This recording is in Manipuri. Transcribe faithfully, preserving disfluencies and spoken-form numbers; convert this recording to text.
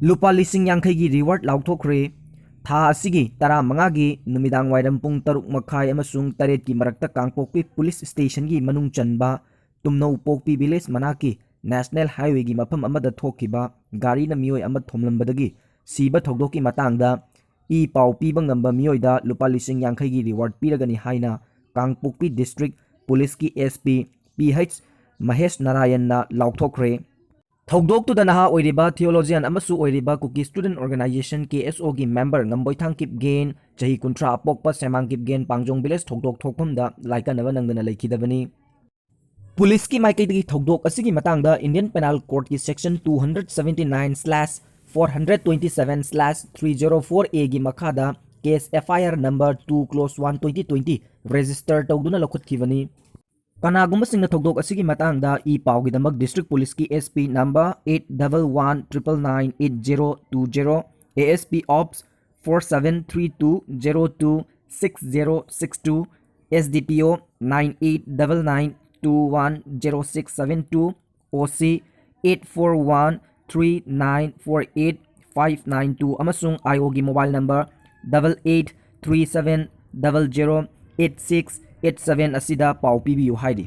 ꯂꯨꯄꯥ ꯂꯤꯁꯤꯡ ꯌꯥꯡꯈꯩꯒꯤ ꯔꯤꯋꯥꯔꯗ ꯂꯥꯎꯊꯣꯛꯈ꯭ꯔꯦ꯫ ꯊꯥ ꯑꯁꯤꯒꯤ ꯇꯔꯥꯃꯉꯥꯒꯤ ꯅꯨꯃꯤꯗꯥꯡ ꯋꯥꯏꯔꯝ ꯄꯨꯡ ꯇꯔꯨꯛ ꯃꯈꯥꯏ ꯑꯃꯁꯨꯡ ꯇꯔꯦꯠꯀꯤ ꯃꯔꯛꯇ ꯀꯥꯡꯄꯣꯛꯄꯤ ꯄꯨꯂꯤꯁ ꯁ꯭ꯇꯦꯁꯟꯒꯤ ꯃꯅꯨꯡ ꯆꯟꯕ ꯇꯨꯝꯅꯧ ꯄꯣꯛꯄꯤ ꯚꯤꯂꯦꯖ ꯃꯅꯥꯛꯀꯤ ꯅꯦꯁꯅꯦꯜ ꯍꯥꯏꯋꯦꯒꯤ ꯃꯐꯝ ꯑꯃꯗ ꯊꯣꯛꯈꯤꯕ ꯒꯥꯔꯤꯅ ꯃꯤꯑꯣꯏ ꯑꯃ ꯊꯣꯝꯂꯝꯕꯗꯒꯤ ꯁꯤꯕ ꯊꯧꯗꯣꯛꯀꯤ ꯃꯇꯥꯡꯗ ꯏ ꯄꯥꯎ ꯄꯤꯕ ꯉꯝꯕ ꯃꯤꯑꯣꯏꯗ ꯂꯨꯄꯥ ꯂꯤꯁꯤꯡ ꯌꯥꯡꯈꯩꯒꯤ ꯔꯤꯋꯥꯔꯗ ꯄꯤꯔꯒꯅꯤ ꯍꯥꯏꯅ ꯀꯥꯡꯄꯣꯛꯄꯤ ꯗꯤꯁꯇ꯭ꯔꯤꯛ ꯄꯨꯂꯤꯁꯀꯤ S P P H Mahesh ꯅꯥꯔꯥꯌꯟꯅ ꯂꯥꯎꯊꯣꯛꯈ꯭ꯔꯦ꯫ ꯊꯧꯗꯣꯛꯇꯨꯗ ꯅꯍꯥ ꯑꯣꯏꯔꯤꯕ ꯊꯤꯑꯣꯂꯣꯖꯤꯌꯟ ꯑꯃꯁꯨ ꯑꯣꯏꯔꯤꯕ ꯀꯨꯀꯤ ꯁ꯭ꯇꯨꯗꯦꯟꯠ ꯑꯣꯔꯒꯅꯥꯏꯖꯦꯁꯟ, ꯀꯦ ꯑꯦꯁ ꯑꯣꯒꯤ ꯃꯦꯝꯕꯔ ꯉꯝꯕꯣꯏꯊꯥꯡ ꯀꯤꯞꯒꯦꯟ, ꯆꯍꯤ ꯀꯨꯟꯊ꯭ꯔꯥ ꯑꯄꯣꯛꯄ ꯁꯦꯃꯥꯡ ꯀꯤꯞꯒꯦꯟ, ꯄꯥꯡꯖꯣꯡ ꯚꯤꯂꯦꯖ ꯊꯧꯗꯣꯛ ꯊꯣꯛꯐꯝꯗ ꯂꯥꯏꯀꯠꯅꯕ ꯅꯪꯗꯅ ꯂꯩꯈꯤꯗꯕꯅꯤ꯫ ꯄꯨꯂꯤꯁꯀꯤ ꯃꯥꯏꯀꯩꯗꯒꯤ ꯊꯧꯗꯣꯛ ꯑꯁꯤꯒꯤ ꯃꯇꯥꯡꯗ ꯏꯟꯗꯤꯌꯟ ꯄꯦꯅꯥꯜ ꯀꯣꯗꯀꯤ section two hundred seventy nine slash four hundred twenty seven slash three zero four A ꯒꯤ ꯃꯈꯥꯗ case F I R number two clause one twenty twenty register ꯇꯧꯗꯨꯅ ꯂꯧꯈꯠꯈꯤꯕꯅꯤ꯫ ꯀꯅꯥꯒꯨꯝꯕꯁꯤꯡꯅ ꯊꯧꯗꯣꯛ ꯑꯁꯤꯒꯤ ꯃꯇꯥꯡꯗ ꯏ ꯄꯥꯎꯒꯤꯗꯃꯛ ꯗꯤꯁꯇ꯭ꯔꯤꯛ ꯄꯨꯂꯤꯁꯀꯤ S P number eight double one triple nine eight zero two zero, A S P Ops four seven three two zero two six zero six two, S D P O nine eight double nine two one zero six seven two, O C eight four one three nine four eight five nine two ꯑꯃꯁꯨꯡ I O ꯒꯤ mobile number double eight three seven double zero eight six eight seven ꯑꯁꯤꯗ ꯄꯥꯎ ꯄꯤꯕꯤꯌꯨ ꯍꯥꯏꯔꯤ꯫